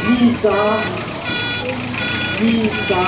Nika Nika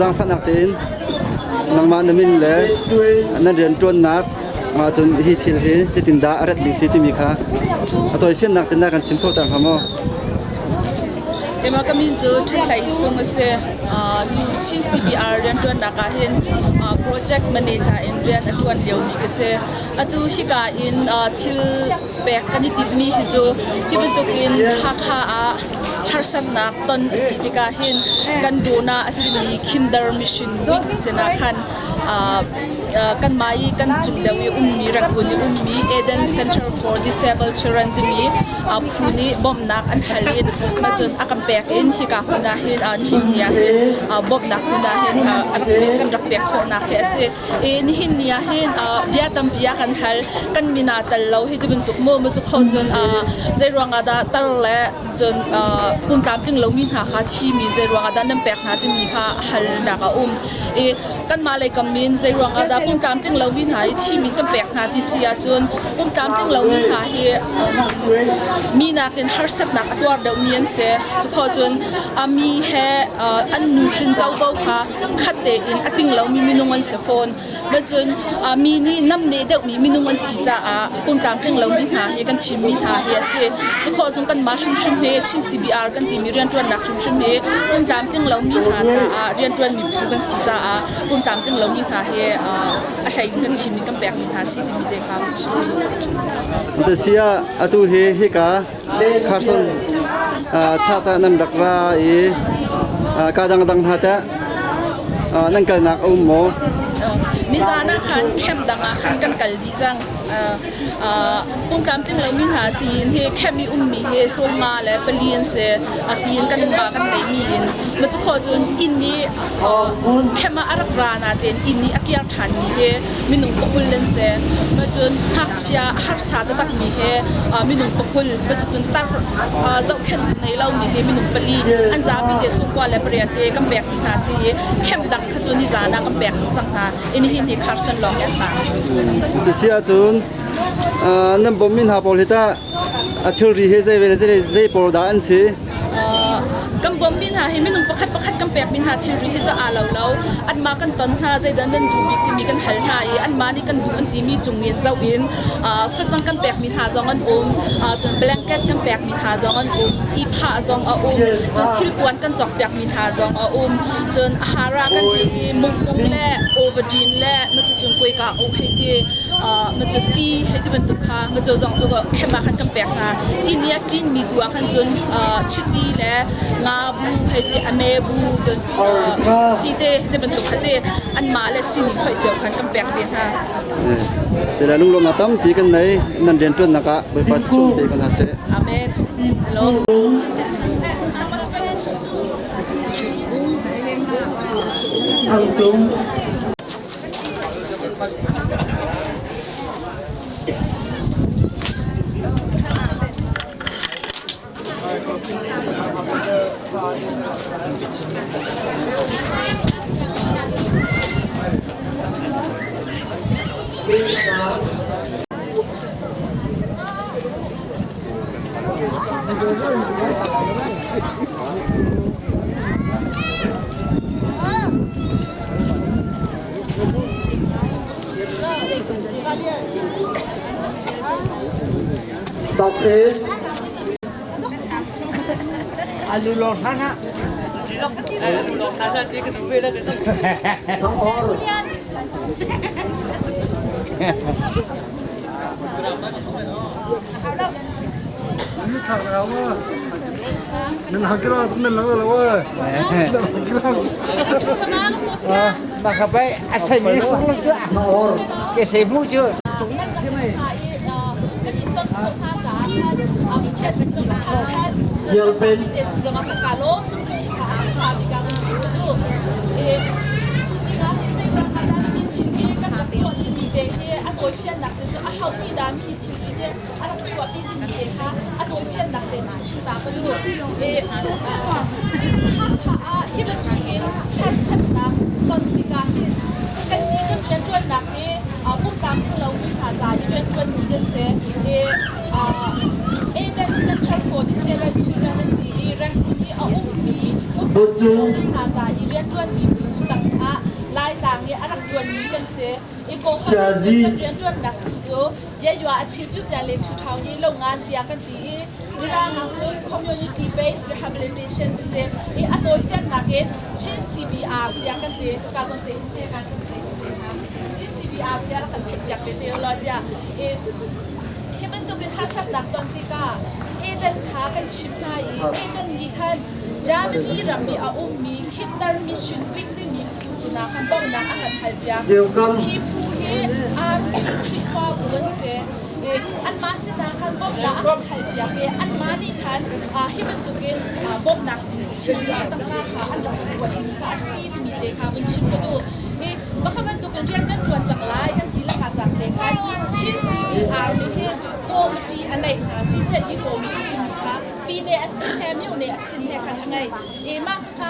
Zaangfahnak tein nangmah na min le nan rianṭuannak mah cun hi thil hi zeitindah a rat ding si timi kha a tawifiannak tein na kan chim kho ta hnga maw? Keimah ka min cu Ṭhen Hlei Sung a si. Tu Chin CBR rianṭuannak ah hin project manager in rian a ṭuan liomi ka si. Atu hika in thil pek kan i timhmi hi cu hi bantukin Hakha ah harsatnak ton a si tikah hin kan duhnak a simi Kinder Mission Week sinah khan kanmah i kan cung deuh i ummi Rangoon i ummi Eden Center for Disabled Children timi phu nih bawmhnak an hal in cun a kan pek in hika hmun ah hin nihin ni ah hin bawmhnak hmun ah hin kan rak pek khawhnak hi a si. I nihin ni ah hin bia tampi a kan hal kan min aa tel lo hi ti bantuk mu mu cu kho cun zei ruangah dah tar le cun pumtlamtling lomi hna kha thimi zei ruangah dah nan pek hna timi kha halnak a um i kanmah lei kam in zei ruangah dah pumtlamtling lomi hna hi thimi kan pek hna ti si ahcun pumtlamtling lomi hna hi mi nakin harsatnak a tuar deuhmi an si. Cu khawh cun a mi he an nu hrin covo kha khat tein a ting lomi minung an si fawn. Cun mi nih namneh deuhmi minung an si caah pumtlamtling lomi hna hi kan thimmi hna hi a si. Cu khawh cun kanmah hrimhrim hi Chin CBR kan timi rianṭuannak hrimhrim hi pumtlamtling lomi hna caah rianṭuanmi phu kan si caah pumtlamtling lomi hna hi a hlei in kan thimmi kan pekmi hna si timi te kha kan chim. Sia atu hi hika Carson chata nan rak ra i ka dangdang hna teh nan kalnak a um maw? Nizan ah khan camp dang ah khan kan kal dih cang. Pungtlamtling lomi hna siin hi camp i ummi hi sawmnga le pali an si. A siin kan va kan neihmi in. Ma cu khawh cun inn i camp ah a rak ra natein inn i a kiar ṭhanmi hi minung pakul an si. Ma cun ngakchia harsa taktakmi hi minung pakul. Ma cucun tar zohkhenhtu nei lomi hi minung pali. An zapi te sawmkua le pariat hi kan pek hna si i camp dang kha cu nizan ah kan pek dih cang hna i nihin hi Carson lawng an tang. Ti si ahcun nan bawmmi hna pawl hi tah a thilri hi zei zei pawl dah an si? Kan bawmmi hna hi minung pakhat pakhat kan pekmi hna thilri hi cu aa lo lo. Anmah kan ton hna zeidah nan duh bik timi kan hal hna i anmah nih kan duh an timi cung in zoh in facang kan pekmi hna zong an um. Cun blanket kan pekmi hna zong an um. Ihphah zong a um. Cun thilpuan kan cawkpiak mi hna zong a um. Cun hara kan ti i mungpung le ovadin le macucun kuaika o hei ti macu ti hei ti bantuk kha macu zong cu khem ah khan kan pek hna. Inn i a ṭin mi tu ah khan cun chiti le nga bu hei ti ame bu cun cite hei ti bantuk kha ti anmah le sini khoih cio khan kan pek ve hna. Sila lunglawmnak tampi kan nei nan rianṭuannak ah Bawipa chung te ko hna seh. Amen. Hello. Eden Center for Disabled Children an ti i Rangoon i a ummi pumtlamtling hna ca i rianṭuanmi phu tangah Laitlang i a rak ṭuanmi kan si. I Kawlram nih cun kan rianṭuannak phu cu Yayua a Chityupya le Ṭhuṭhau i Longan tiah kan ti i Mirang in cun Community Based Rehabilitation ti si i a tawifiannak in Chin CBR tiah kan ti. Ka zong te te ka zong te Chin CBR tiah rak kan theihpiak ve te law tiah i Hi bantukin harsatnak ton tikah Eden kha kan chimh hna i Eden nih khan Germany ram i a ummi Kinder Mission Week timi phu sinah khan bawmhnak a kan halpiak. Hi phu hi RC Khrihfabu an si. I anmah sinah khan bawmhnak a kan halpiak i anmah nih khan hi bantukin bawmhnak thil tangka kha an rak kuatmi kha a si timi te kha vun chim ka duh. I Maka bantukin rian kan ṭuan cang lai kan ti laka cang te khan Chin CBR nih hin committee a neih hna. CJE committee timi kha pine a sin he myone a sin he khan a ngeih. I mah kha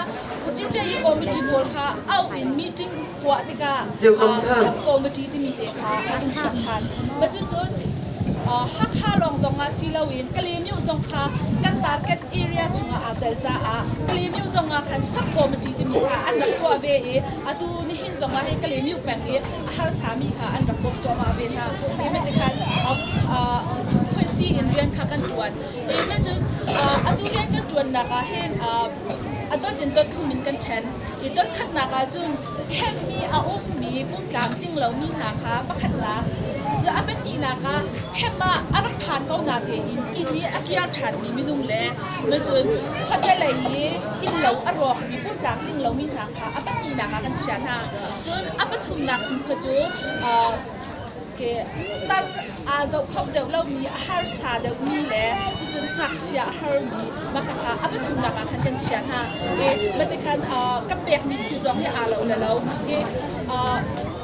CJE committee pawl kha auh in meeting tuah tikah sub committee timi te kha a vun chuak ṭhan. Mah cucun Hakha lawng zong ah si loin Kalaymyo zong kha kan target area chungah aa tel caah Kalaymyo zong ah khan sub committee timi kha an rak tuah ve i atu nihin zong ah hi Kalaymyo peng i a harsami kha an rak bawmh cuahmah ve hna. Ti khan khuaisi in rian kha kan ṭuan. Ti cun atu rian kan ṭuannak ah hin a dot in dot thum in kan ṭhen. I dot khatnak ah cun khenhmi a ummi pumtlamtling lomi hna kha pakhatnak Cu a pahnihnak ah camp ah a rak phan ko na tein inn i a kir ṭhanmi minung le cun khuate lei i innlo a rawkmi pumtlam tling lomi hna kha a pahnihnak ah kan chiah hna. Cun a pathumnak tu kha cu tar aa zoh kho deuh lomi, a harsa deuhmi le cucun ngakchia a harmi mah khakha a pathumnak ah khan kan chiah hna. I matikhan kan pekmi thil zong hi aa lo le lo. I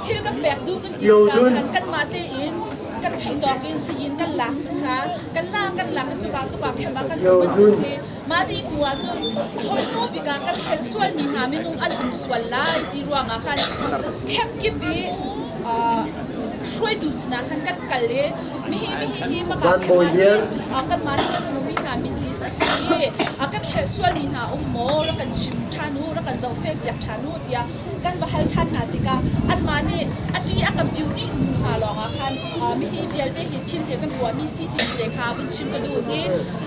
thil kan pek duh kan ti tikah khan kanmah tein kan theih tawk in sayin kan lak hmasa. Kan lak kan lak i cuka cuka khem ah kan um an ti. Mah ti hnu ah cun hawi bik ah kan hrelh sualmi hna minung an um sual lai ti ruangah khan camp kip i hruaitu sinah khan kan kal i mihi mihi hi maka camp ah hin kanmah nih kan hmuhmi hna min list a si i kan hrelh sualmi hna um maw rak kan chim ṭhan u rak kan zohfel piak ṭhan u tiah kan va hal ṭhan hna tikah anmah nih a ṭi a kan piu dih hnu hna lawngah khan mihi vialte hi thil he kan tuahmi si timi te kha vun chim ka duh i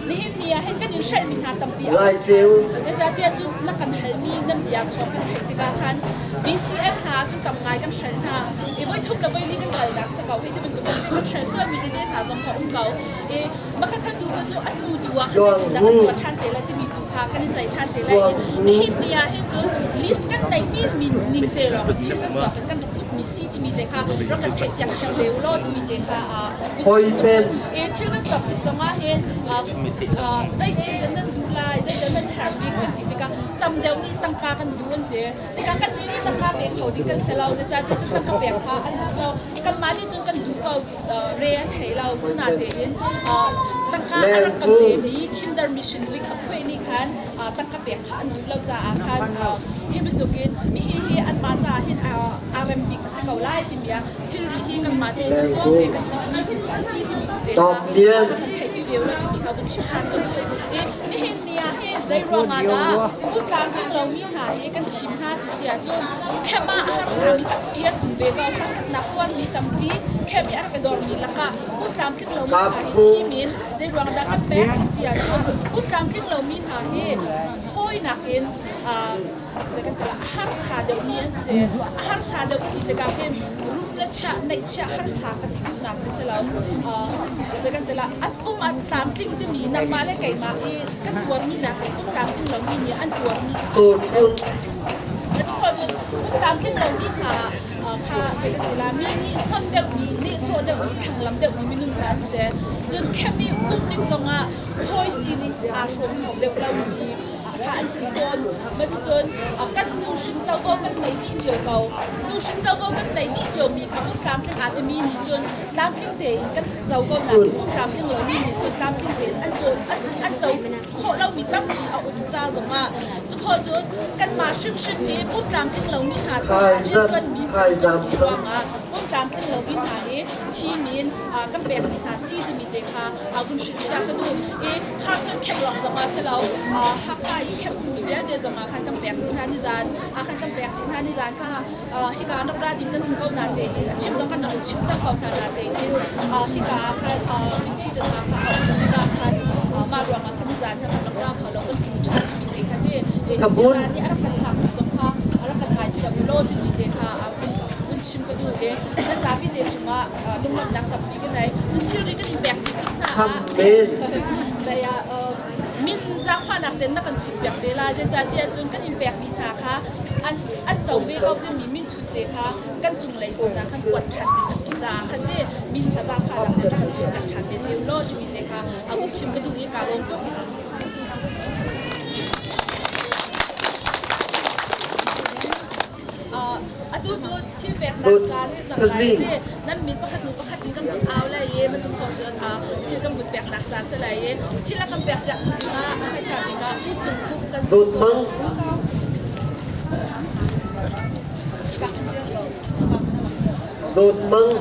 nihin ni ah hin kan in hrelhmi hna tampi a um ṭhan. Zeicahtiah cun na kan halmi nan bia thawng kan theih tikah khan BCM hna cun tam ngai kan hrelh hna i voi thum le voi li kan kalnak si ko hei ti bantuk in kan hrelh sualmi tete hna zong kha um ko i makha tu cu a hnu tu ah khan zeitindah kan tuah ṭhan te lai timi tu kha kan i ceih ṭhan te lai i nihin ni ah hin cun list kan neihmi min ning te lawng thil kan cawk in kan rak putmi si timi te kha rak kan theih piak thiam ve u law timi te kha i thil kan cawk tik zong ah hin zei thil dah nan duh lai zei dah nan herh bik kan ti tikah tam deuh nih tangka kan duh an ti tikah kan nih nih tangka pek kho ding kan si lo zeicahtiah cun tangka pek kha an duh lo kanmah nih cun kan duh ko re an thei lo sinatein tangka a rak kan pemi Kinder Mission Week a phuah nih khan tangka pek kha an duh lo caah khan hi bantukin mihi hi anmah caah hin aa rem bik a si ko lai timi ah thilri hi kanmah tein kan cawk ve kan tuahmi a si timi te kha kan theihpi ve lo timi kha vun chim ṭhan ka duh i nihin ni ah hin zei ruangah dah pumtlamtling lomi hna hi kan thim hna ti si ahcun camp ah a harsami tampi an um ve ko harsatnak tuarmi tampi camp i a rak i dormi lakah pumtlamtling lomi hna hi thim in zei ruang dah kan pek ti si ahcun pumtlamtling lomi hna hi hawi nakin zei kan ti a harsa deuhmi an si. A harsa deuh ka ti tikah hin rum le chiah neihchiah harsa ka ti duhnak ka si lo. Zei kan ti la a pum a tlamtling timi nangmah le keimah i kan tuarmi nak le pum tlamtling lomi nih an tuarmi kha a fak deuh. Cu khawh cun pum tlamtling lomi hna kha zei kan ti la mi nih hnon deuhmi, nehsawh deuhmi, thlanglam deuhmi minung hna an si. Cun khem i um tik zongah hawi sining aa hrawm kho deuh lomi kha an si fawn. Mah cucun kan nuhrin covo kan nei dih cio ko. Nuhrin covo kan neih dih ciomi kha pum tlamtling aa timi nih cun tlamtling tein kan co ko nain pum tlamtling lomi nih cun tlamtling tein an co an co khawh lomi tampi a um ca zongah cukhawh cun kanmah hrimhrim hi pum tlamtling lomi hna caah rianṭuanmi phu kan si ruangah pum tlamtling lomi hna hi thim in kan pekmi hna si timi te kha vun hrilhfiah ka duh i Carson camp lawng zong ah si lo Hakha i camp ummi vialte zong ah khan kan pek dih hna nizan ah khan kan pek dih hna nizan kha hika an rak ra ding kan si ko na tein a chim zong kan rak in chim cang ko hna na tein hika ah khan mithi te hna kha a um tikah khan mah ruang ah khan nizan kha kan rak ra kho lo kan ṭum ṭhan timi te kha ti nizan i a rak kan hak zong kha a rak kan ngaithiam law timi te kha vun chim ka duh i na zapi te cungah lunglawmhnak tampi ka nei. Cun thilri kan in pek dih tik hna ah zei ah min zaangfahnak ten na kan thut piak te lai. Zeicahtiah cun kan in pekmi hna kha an an co ve ko timi min thut te kha kan cunglei sinah khan kuat ṭhan ding a si caah khan te min kha zaangfahnak ten rak kan thut piak ṭhan ve te law timi te kha a hun chim ka duh i kaa lawm tuk. Atu cu thil peknak caan si cang lai ti nan min pakhat hnu pakhat in kan vun au lai i macung thawng cu thil kan vun peknak caan si lai i thil a kan pek piak tu dingah hmaisa bik ah Pu Cung Khup kan vun sawm. Dawt Mang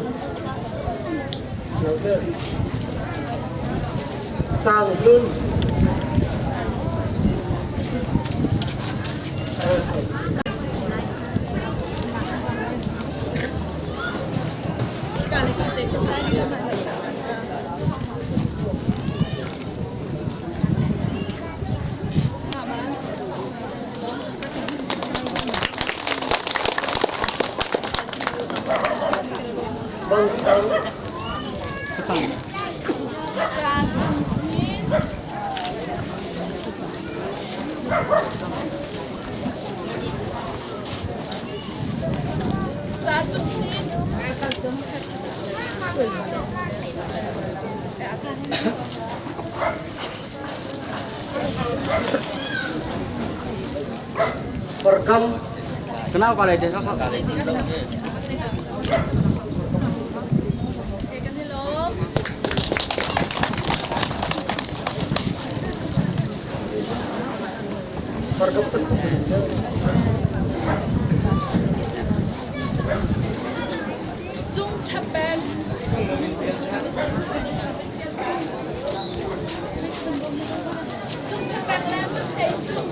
Sang Hlun Mang Thang. Parkam. Okay, kan i lawm. Cung Ṭha Peng. Cung Ṭha Peng le Mang Hlei Sung.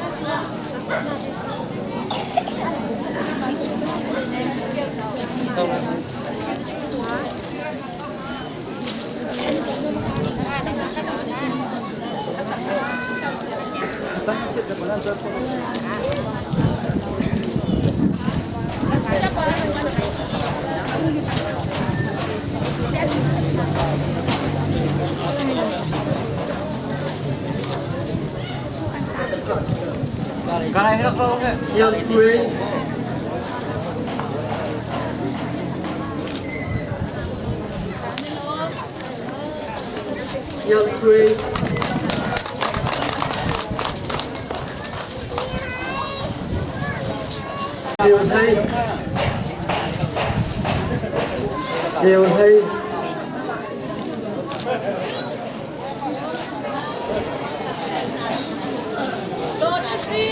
Iang Tue. Iang Tue. Siêu Thây. Siêu Thây. Dawt a si.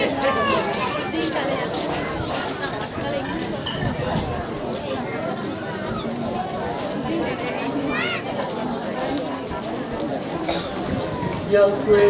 Iang Tue.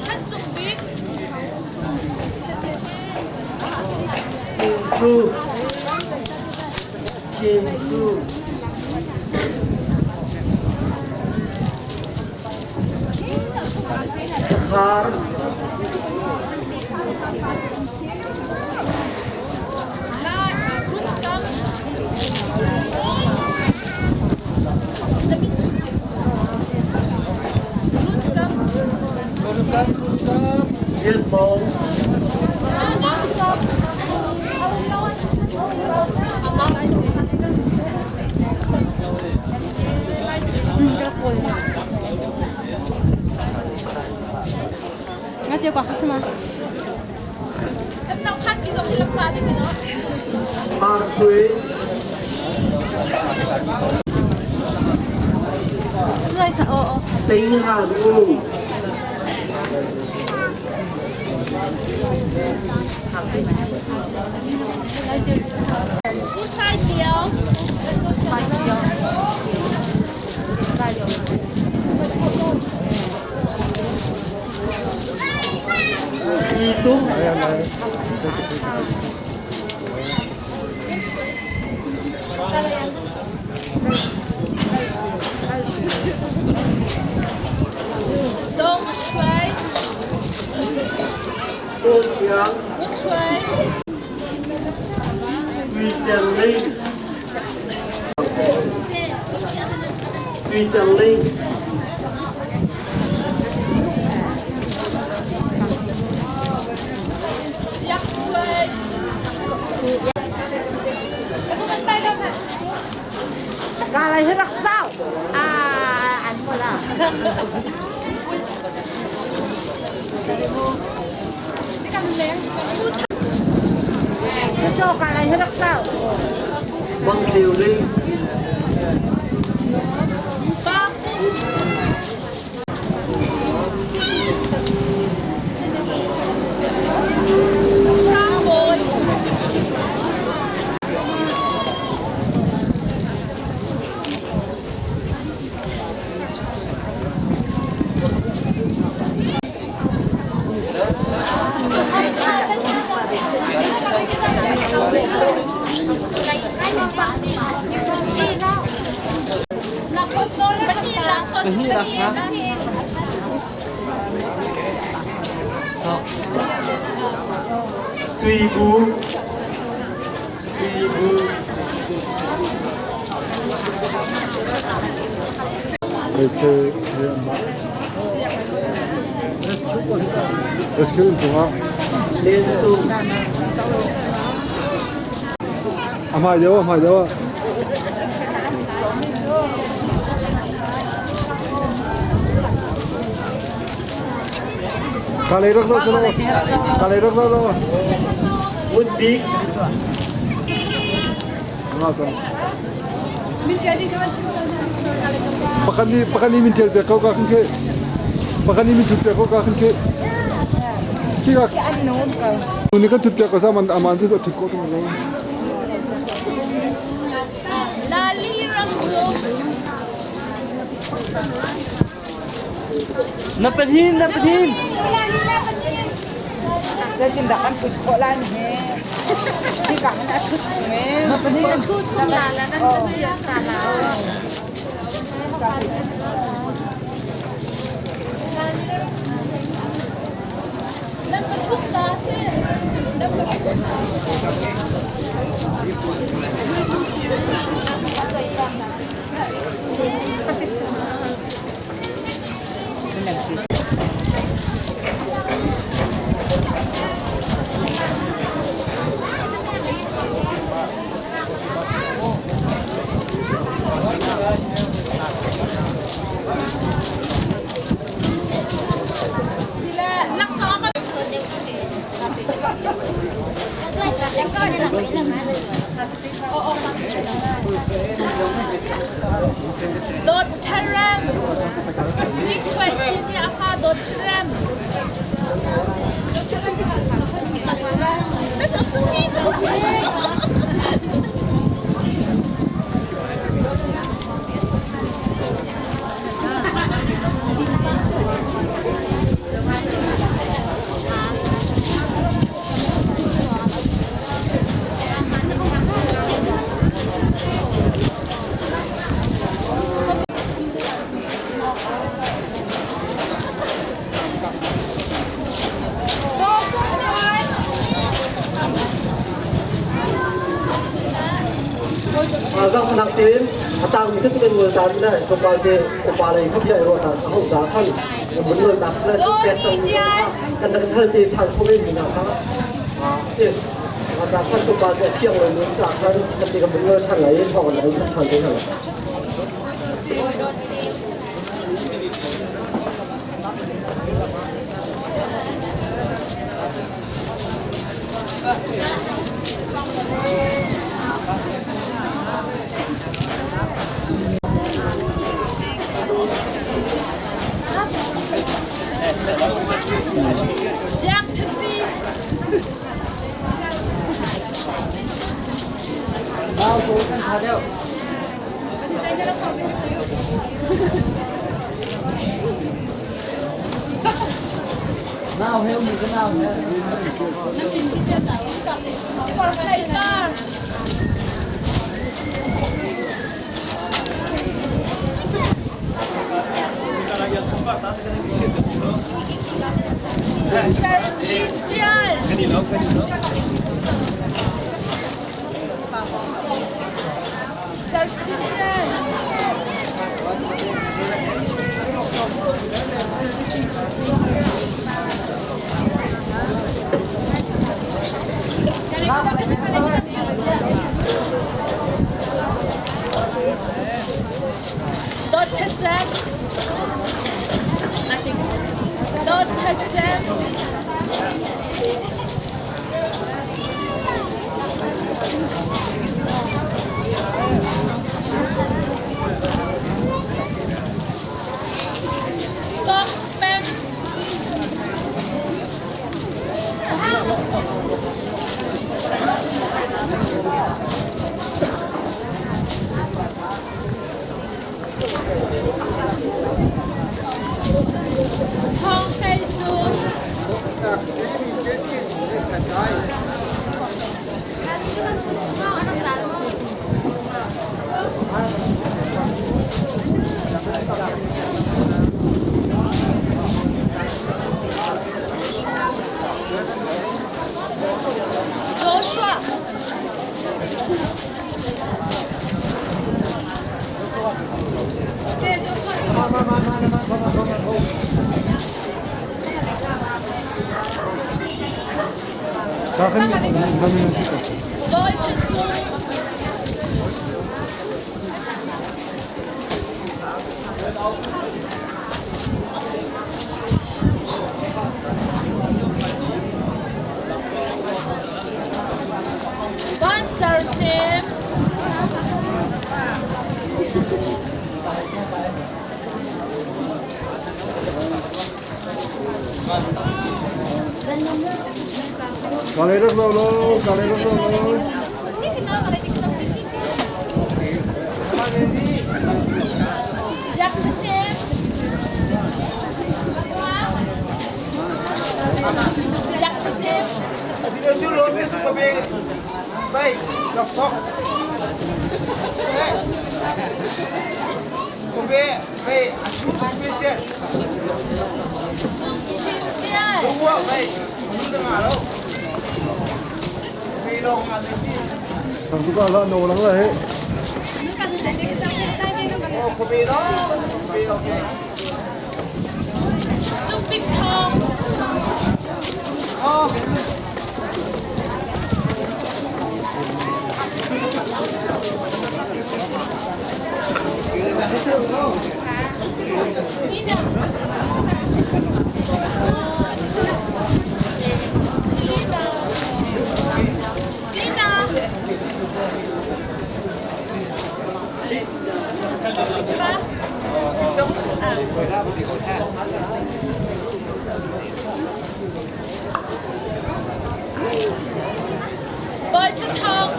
Chan Cung Bik. Kim Su. Kim Su. Khar. Lai Run Kam. Run Kam. Rian Mong. Nga chiêu quả sao mà? Kan nang phan mi zong hi lakpa ding no. Par Thuế. Tinh Hàn U. U Sai Tiao. Sai Tiao. Y Tung. Dong Chuai. Tô Chiang. U Chuai. Duy Trần Linh. Duy Trần Linh. Yak Chuai. Kalay hirak sao. Ah, ano mo lang. Ito, kalay hirak sao. Vân Kiều Ly. Ba Cung. Sang Bồi. Sui Bu, Sui Bu. Lian Sung. A hmai deuh, a hmai deuh. Ka lei rak zoh selaw. Ka lei rak zoh law. Ngun Bik. Pakhat nih pakhat nih min ṭial piak ko ka kan khi. Pakhat nih min thut piak ko ka kan khi. Khi ka. Ni kan thut piak ko sa man aman cu thut ko tung lo. Lali ram cung. Na pahin, na pahin. Zeitindah kan put khawh lai he? Hika hin a ṭhut chung e. Na pahin. Thu chung la la nan kan sian ta la. Nan pathum ta si. Nan pathum. Sila laksawng ka Dawt Ṭharem Zingkhuai Chin nih a fa Dawt Ṭharem Na dawt cu hi Zangfahnak tein a tangmi cu kan ngol ta rih lai. Tlawmpal te upa lei kha bia i ruah hna a hung za khan mun lolnak le pek kan rak hal te ṭhan kho men mi hna kha si. Za khan tlawmpal te a thiang lo mi ca khan kan ti kan mun lol ṭhan lai i thawng kan rak ṭhan te hna. Biak ṭhasi. Par par. Ser Chin Tial. Ser Chin Tial. Dawt Ṭhat Cem. Dawt Ṭhat Cem. Tawk Peng. Thawng Hlei Cu. Van Cer Hnem. Biak Ṭha Hnem. Biak Ṭha Hnem. Sung Chin Pian. Cung Bik Thawng. Tina. Tina. Bawi Ṭha Thawng.